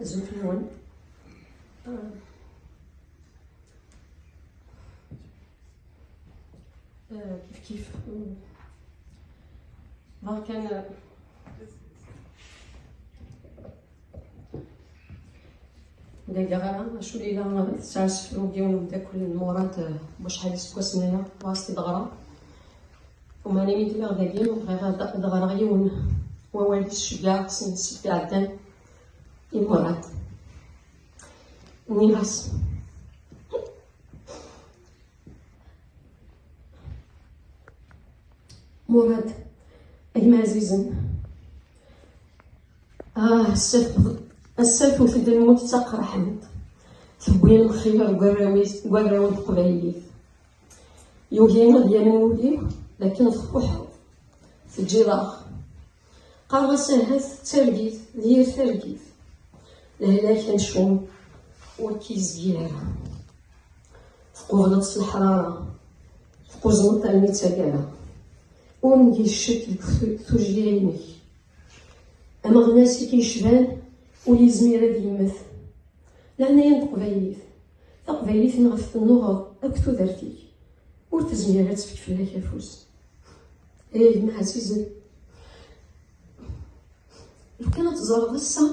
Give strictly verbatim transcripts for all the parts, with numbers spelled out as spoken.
Azul fell-awen. Ah, kif kif. Berkan, ah, d acu yella, tesɛa asefru n yiwen umeddakel n Muṛad, ah, wacḥal iseggasen aya, ɣas t-id-ɣra. Umani mi d-lliɣ dagi, bɣiɣ ad, ad ɣreɣ yiwen wawal i s-ceggɛeɣ s, s iɛeddan i Muṛad. Nniɣ-as: Muṛad, a gma ɛzizen, ah, ass-a tewwet-d lmut d taqerḥant, tewwi lemxir deg warraw-is, deg warraw n teqbaylit. Yugi ad yamen wul-iw d akken tfuḥeḍ, teǧǧiḍ-aɣ. Qqareɣ-as ahat d targit d yir targit. Lehlak amcum ur k-yezgil ara. Tqubleḍ s leḥrara, tquzmeḍ armi d taggara. Ur ngi ccek deg tu-, tujjya-inek. Ameɣnas i k-yecban ur yezmir ad yemmet. Leɛnaya n teqbaylit. Taqbaylit-nneɣ ɣef tennuɣeḍ akk tudert-ik. Ur tezmir ad tefk fell-ak afus. Ay gma ɛzizen, lukan ad teẓreḍ ass-a,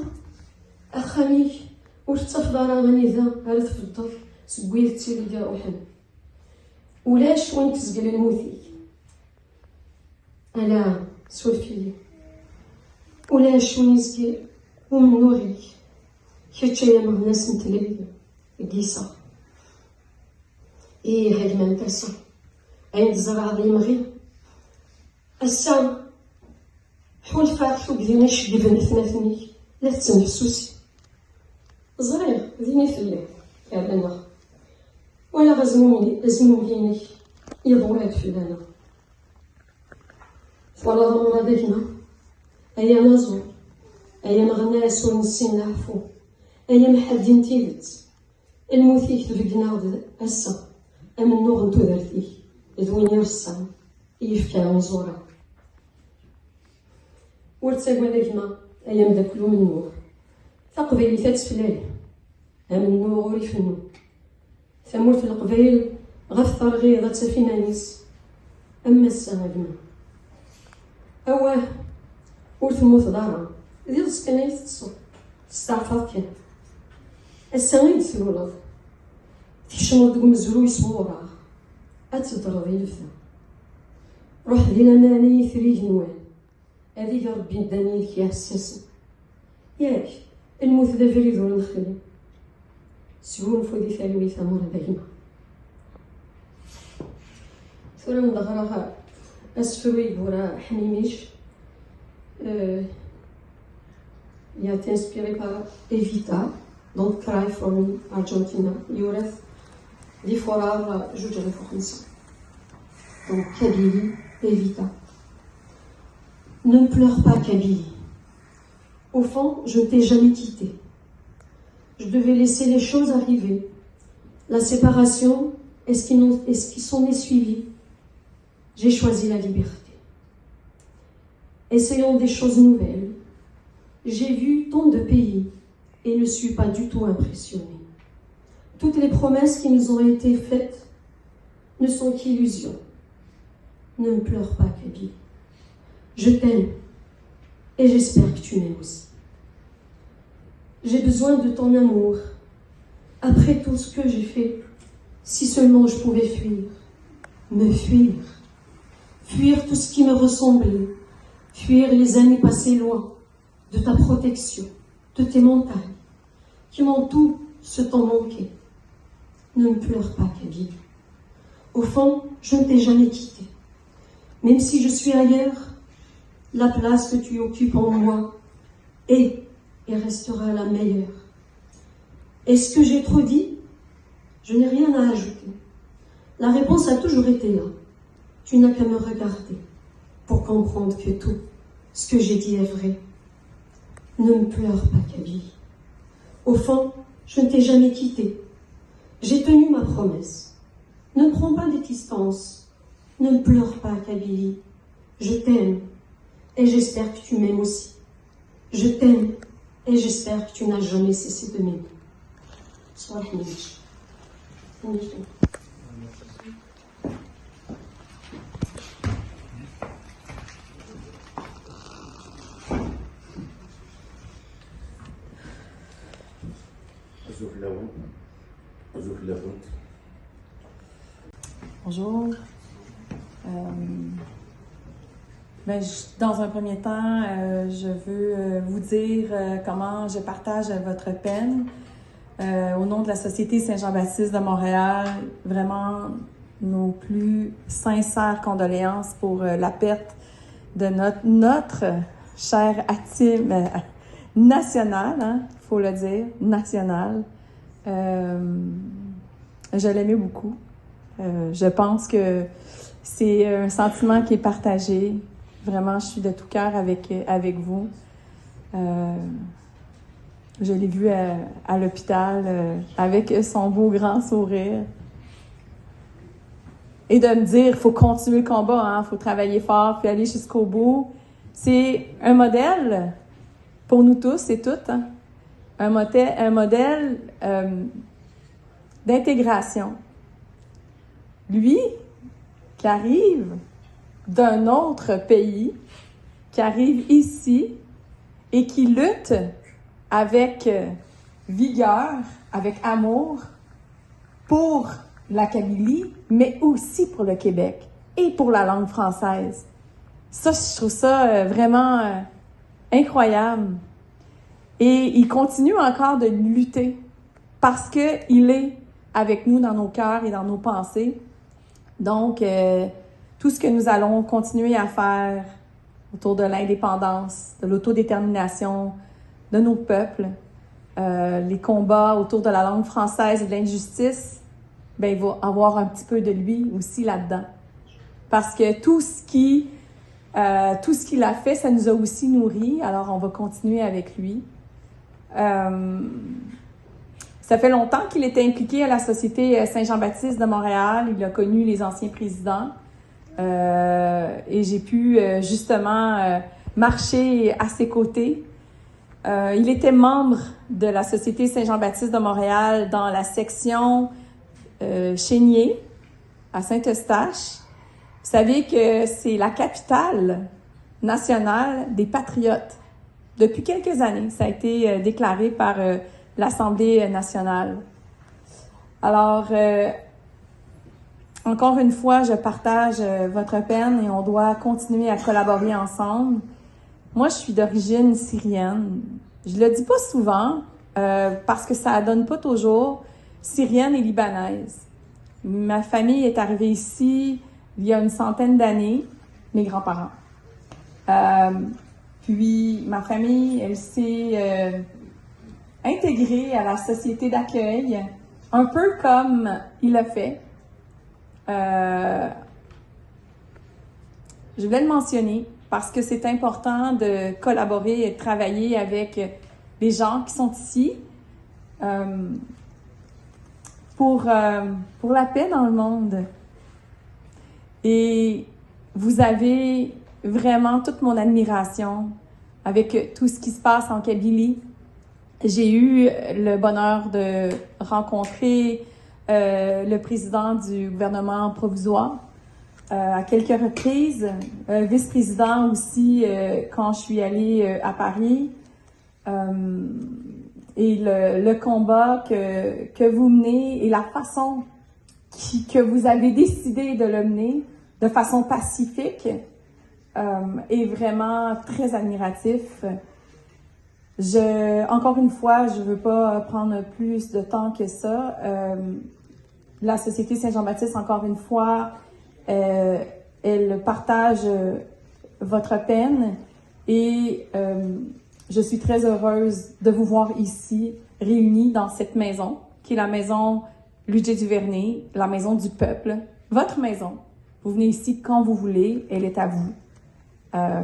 axxam-ik ur tettafeḍ ara anida ara tbeddeḍ seg wid d tid i iruḥen. Ulac win tezgel lmut-ik. Ala, suref-iyi. Ulac win yezgel umennuɣ-ik. Kečč ay ameɣnas n tlelli deg yiseɣ. Ih, a gma n tasa, ayen tzerɛeḍ yemɣi. Ass-a, ḥulfaɣ tugdi iceggben atmaten-ik la tettemḥessusi. Ẓriɣ, din i telliḍ, yerna walaɣ azmumeg-, azmumeg-inek yeḍwa-d fell-aneɣ. Twalaḍ a Muṛad a gma? Ay anaẓur, ay ameɣnas ur nessin leɛfu, ay amḥaddi n tidet, lmut-ik tbeggen-aɣ-d ass-a amennuɣ n tudert-ik d win ireṣṣan i yefka uẓur-a. Ur ttagad a gma, ay ameddakel umennuɣ, taqbaylit ad teflali, amennuɣ ur ifennu. Tamurt n Leqbayel ɣef terɣiḍ ad taf iman-is am ass-a a gma. Awah, ur temmuteḍ ara, d iḍes kan ay teṭṭseḍ, testeɛfaḍ kan. Ass-a i d-tluleḍ, tkecmeḍ deg umezruy s wuṛaɣ, ad teddreḍ i lebda. Ruḥ di laman ay itri igenwan, ad ig Ṛebbi ddan yid-k iɛessasen. Yak, lmut d abrid ur nexli. Sgunfu di talwit a Muṛad a gma. Tura ad ɣreɣ asefru i yura Ḥmimuc. Euh, il a été inspiré par Evita, donc Cry for Me Argentina. Yura-t di fuṛar juǧ alaf u xemsa. Donc Kabylie, Evita. Ne pleure pas, Kabylie. Au fond, je ne t'ai jamais quitté. Je devais laisser les choses arriver. La séparation et ce qui nous, et ce qui s'en est suivi. J'ai choisi la liberté. Essayons des choses nouvelles. J'ai vu tant de pays et ne suis pas du tout impressionnée. Toutes les promesses qui nous ont été faites ne sont qu'illusions. Ne me pleure pas, Kabylie. Je t'aime et j'espère que tu m'aimes aussi. J'ai besoin de ton amour. Après tout ce que j'ai fait, si seulement je pouvais fuir, me fuir, fuir tout ce qui me ressemblait, fuir les années passées loin de ta protection, de tes montagnes, qui m'ont tout ce temps manqué. Ne me pleure pas, Kabylie. Au fond, je ne t'ai jamais quitté. Même si je suis ailleurs, la place que tu occupes en moi est et restera la meilleure. Est-ce que j'ai trop dit ? Je n'ai rien à ajouter. La réponse a toujours été là. Tu n'as qu'à me regarder pour comprendre que tout ce que j'ai dit est vrai. Ne me pleure pas, Kabylie. Au fond, je ne t'ai jamais quitté. J'ai tenu ma promesse. Ne prends pas de distance. Ne me pleure pas, Kabylie. Je t'aime. Et j'espère que tu m'aimes aussi. Je t'aime. Et j'espère que tu n'as jamais cessé de m'aimer. Sois béni. Azul fell-awen. Azul fell-awent. Bonjour. Euh, ben, je- dans un premier temps, euh, je veux euh, vous dire euh, comment je partage votre peine. Euh, au nom de la Société Saint-Jean-Baptiste de Montréal, vraiment nos plus sincères condoléances pour euh, la perte de notre, notre chère Atim euh, nationale, il faut le dire, nationale. Euh, je l'aimais beaucoup. Euh, je pense que c'est un sentiment qui est partagé. Vraiment, je suis de tout cœur avec, avec vous. Euh, je l'ai vu à, à l'hôpital euh, avec son beau grand sourire. Et de me dire, il faut continuer le combat, il faut travailler fort, puis aller jusqu'au bout. C'est un modèle pour nous tous et toutes. Hein. Un, modèle, un modèle euh, d'intégration. Lui, qui arrive d'un autre pays, qui arrive ici et qui lutte avec euh, vigueur, avec amour pour la Kabylie, mais aussi pour le Québec et pour la langue française. Ça, je trouve ça euh, vraiment euh, incroyable. Et il continue encore de lutter parce qu'il est avec nous dans nos cœurs et dans nos pensées. Donc, euh, tout ce que nous allons continuer à faire autour de l'indépendance, de l'autodétermination de nos peuples, euh, les combats autour de la langue française et de l'injustice, ben, il va avoir un petit peu de lui aussi là-dedans. Parce que tout ce qui euh, tout ce qu'il a fait, ça nous a aussi nourris, alors on va continuer avec lui. Euh, ça fait longtemps qu'il était impliqué à la Société Saint-Jean-Baptiste de Montréal. Il a connu les anciens présidents euh, et j'ai pu euh, justement euh, marcher à ses côtés. Euh, il était membre de la Société Saint-Jean-Baptiste de Montréal dans la section euh, Chénier à Saint-Eustache. Vous savez que c'est la capitale nationale des patriotes. Depuis quelques années, ça a été euh, déclaré par euh, l'Assemblée nationale. Alors, euh, encore une fois, je partage euh, votre peine et on doit continuer à collaborer ensemble. Moi, je suis d'origine syrienne. Je le dis pas souvent euh, parce que ça donne pas toujours syrienne et libanaise. Ma famille est arrivée ici il y a une centaine d'années, mes grands-parents. Euh, puis ma famille, elle s'est euh, intégrée à la société d'accueil, un peu comme il a fait. Euh, je voulais le mentionner parce que c'est important de collaborer et de travailler avec les gens qui sont ici euh, pour, euh, pour la paix dans le monde. Et vous avez vraiment toute mon admiration avec tout ce qui se passe en Kabylie. J'ai eu le bonheur de rencontrer euh, le président du gouvernement provisoire euh, à quelques reprises, euh, vice-président aussi euh, quand je suis allée euh, à Paris. Euh, et le, le combat que, que vous menez et la façon qui, que vous avez décidé de le mener de façon pacifique euh, est vraiment très admiratif. Je, encore une fois, je ne veux pas prendre plus de temps que ça. Euh, la Société Saint-Jean-Baptiste, encore une fois, euh, elle partage euh, votre peine et euh, je suis très heureuse de vous voir ici, réunis dans cette maison, qui est la maison Ludger Duvernay, la maison du peuple, votre maison. Vous venez ici quand vous voulez, elle est à vous. Euh,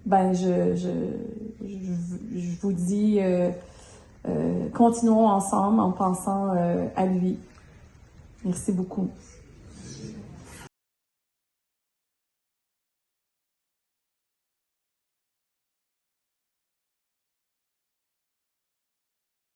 ben, je, je, je, je vous dis, euh, euh, continuons ensemble en pensant euh, à lui. Merci beaucoup.